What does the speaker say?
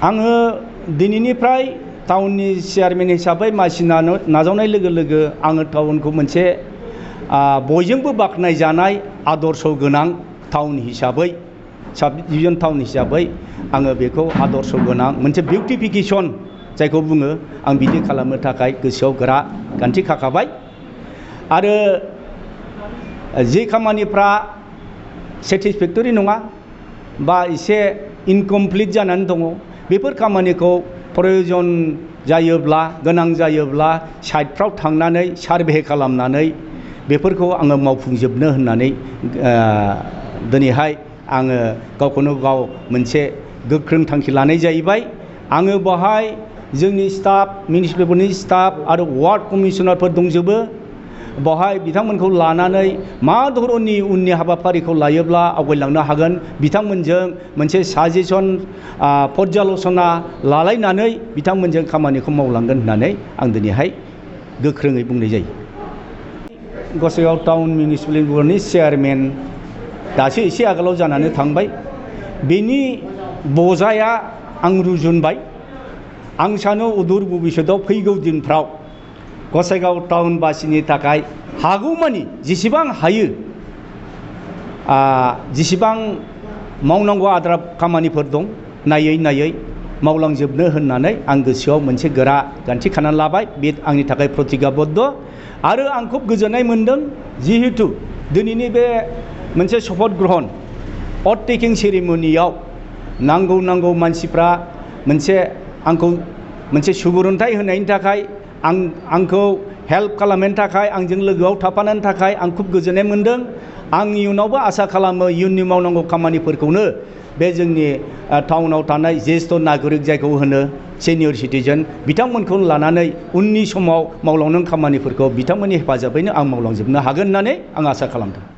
आङो दिनैनिफ्राय टाउननि चेयारमेन हिसाबै मासि नाजावनाय लोगो लोगो आङो टाउनखौ मोनसे बयजोंबो बाख्नायजानाय आदर्श गोनां टाउन हिसाबै साब डिभिजन टाउन हिसाबै आङो बेखौ आदर्श गोनां मोनसे बिउटिफिकेसन जायखौ बुङो आं बिदि खालामनो थाखाय गोसोआव गोरा गान्थि खाखाबाय आरो जे खामानिफ्रा सेटिसफेक्टरि नङा बा एसे इनकमप्लिट जानानै दङ बेफोर खामानिखौ प्रयोजन जायोब्ला गोनां जायोब्ला साइटफ्राव थांनानै सार्भे खालामनानै बेफोरखौ आङो मावफुंजोबनो होननानै दिनैहाय आङो गावखौनो गाव मोनसे गोख्रों थांखि लानाय जाहैबाय। आङो बेवहाय जोंनि स्टाफ मिउनिसिपालिटिनि स्टाफ आरो वार्ड कमिशनारफोर दंजोबो बेवहाय बिथांमोनखौ लानानै मा धरननि उननि हाबाफारिखौ लायोब्ला आवगायलांनो हागोन बिथांमोनजों मोनसे साजेसन पर्यालसना लालायनानै बिथांमोनजों खामानिखौ मावलांगोन होननानै आं दिनैहाय गोख्रोङै बुंनाय जायो। गसाइगाव टाउन मिउनिसिपालिटि बर्डनि चेयारमेन दासो एसे आगोलाव जानानै थांबाय बेनि बजाया आं रुजुनबाय। आं सानो उदुर भबिष्यतआव फैगौ दिनफ्राव गसाइगाव टाउनबासिनि थाखाय हागौमानि जेसेबां हायो जेसेबां मावनांगौ आद्रा खामानिफोर दं नायै नायै मावलांजोबनो होननानै आं गोसोआव मोनसे गोरा गान्थि खानानै लाबाय। बे आंनि थाखाय प्रतिज्ञाबद्ध आरो आं खुब गोजोननाय मोनदों जिहेतु दिनैनि बे मोनसे शपथ ग्रहण अथ टेकिं सेरेमनियाव नांगौ मानसिफ्रा मोनसे आंखौ मोनसे सुबुरुन्थाइ होनायनि थाखाय आंखौ हेल्प खालामनायनि थाखाय आंजों लोगोआव थाफानायनि थाखाय आं खुब गोजोननाय मोनदों। आं इयुनावबो आसा खालामो इयुननि मावनांगौ खामानिफोरखौनो बे जोंनि टाउनाव थानाय ज्येष्ठ नागरिक जायखौ होनो सिनियर सिटिजेन बिथांमोनखौ लानानै उननि समाव मावलांनांगौ खामानिफोरखौ बिथांमोननि हेफाजाबैनो आं मावलांजोबनो हागोन होननानै आं आसा खालामदों।